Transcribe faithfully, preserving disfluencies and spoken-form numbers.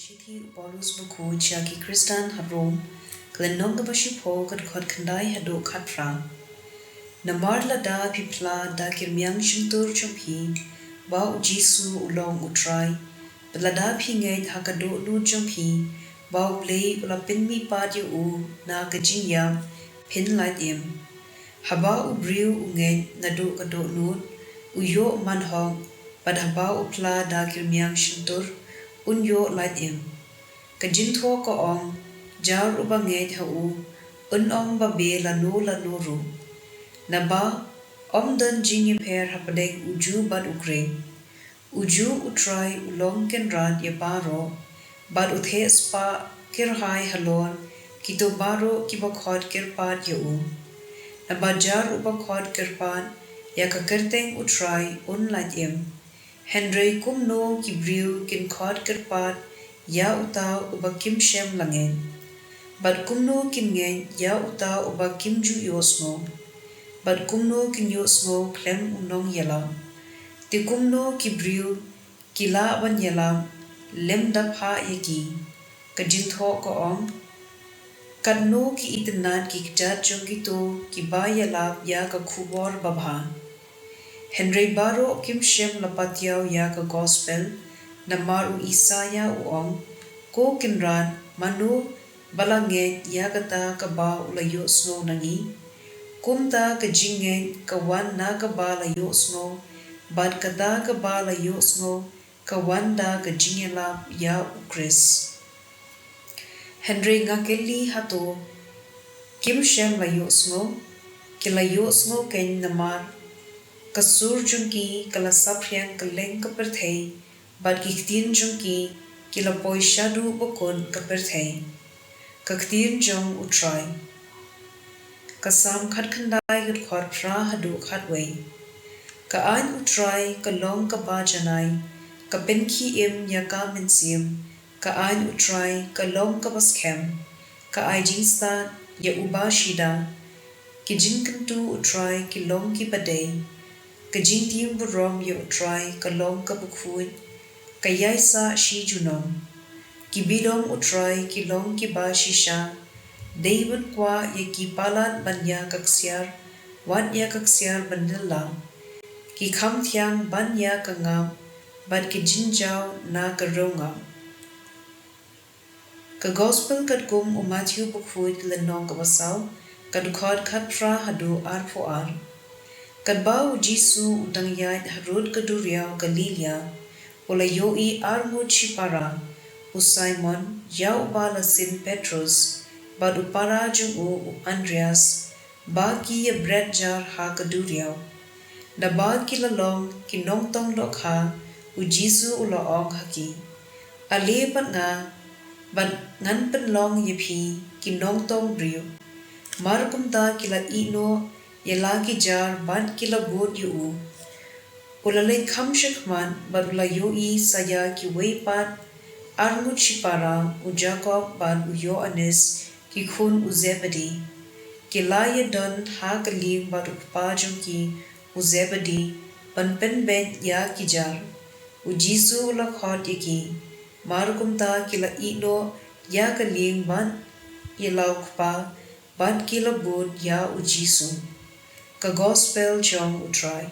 Shithi u Paulus bakhuid sha ki Khristan ha Rom, ka lynnong kaba shiphew, ka dkhot khyndai haduh khatphra. Namar lada phi phla da ki rmiang shyntur jong phi ba u Jisu u long u Trai, bad lada phi ngeit ha ka dohnud jong phi ba U Blei u la pynmihpat ïa u na ka jingïap, phin lait im. Haba u briew u ngeit naduh ka dohnud, u ïoh man hok, bad haba u phla da ki rmiang shyntur, un ïoh lait im. Ka jingthoh ka ong, jar uba ngeit ha u, un ym babe lano lano ruh. Naba ym don jingïapher hapdeng u Jiw bad u Grik. U Jiw u Trai u long kynrad ïa baroh, bad u theh spah kyrhai halor kito baroh kiba khot kyrpad ïa u. Naba jar uba khot kyrpad ïa ka kyrteng u Trai un lait im. Hynrei kumno ki briew kin khot kyrpad ïa uta uba kim shym la ngeit? Bad kumno kin ngeit ïa uta uba kim ju ïohsngew? Bad kumno kin ïohsngew khlem u nongïalap? Te kumno ki briew ki lah ban ïalap lymda phah ïa ki? Ka jingthoh ka ong, katno ki itynnad ki kjat jong kito kiba ïalap ïa ka khubor babha. Hynrei baroh kim shym la patiaw ïa ka gospel, namar u Isaïah u ong, ko Kynrad, mano ba la ngeit ïa kata kaba u la ïohsngew na ngi? Kumta ka jingngeit ka wan na kaba la ïohsngew, bad kata kaba la ïohsngew ka wan da ka jingïalap ïa u Khrist. Hynrei nga kylli, hato kim shym la ïohsngew? Ki la ïohsngew keiñ, namar ka sur jong ki ka la saphriang kylleng ka pyrthei, bad ki ktien jong ki ki la poi shaduh bakut ka pyrthei. Ka ktien jong u Trai. Ka Salm khatkhyndai, ka dkhot phra haduh khatwei. Ka aiñ u Trai ka long kaba janai, ka pynkhie im ïa ka mynsiem. Ka aiñ u Trai ka long kaba skhem, ka ai jingstad ïa uba shida. Ki jingkyntu u Trai ki long kiba dei, ka jingtim burom ïa u Trai ka long kaba khuid, ka ïaisah shi junom. Ki bidong u Trai ki long kiba shisha, dei ban kwah ïa ki palat ban ïa ka ksiar, wat ïa ka ksiar ban lylla. Ki kham thiang ban ïa ka ngap, bad ki jynjar na ka riew ngap. Ka Gospel katkum u Mathaios bakhuid, lynnong kaba saw, ka dkhot khatphra haduh arphew ar. Katba u Jisu u dang ïaid harud ka duriaw Galilaïa, u la ïohi arngut shipara, u Simon, ïa uba la sin Petros, bad u para jong u u Andrias, ba ki ïa bret jar ha ka duriaw. Naba ki la long ki nongtong dohkha, u Jisu u la ong ha ki, ale bad nga, bad ngan pynlong ïa phi ki nongtong briew. Mar kumta ki la ïeh noh ïa la ki jar bad ki la bud ïa u. U la leit kham shakhmat bad u la ïohi sa ïa kiwei pat arngut shipara, u Jakob bad u Ïoannis, ki khun u Zebedi. Ki la ïadon ha ka lieng bad u kpa jong ki u Zebedi ban pynbeit ïa ki jar. U Jisu u la khot ïa ki. Mar kumta ki la ïeh noh ïa ka lieng bad ïa la u kpa, bad ki la bud ïa u Jisu. Ka Gospel jong u Trai.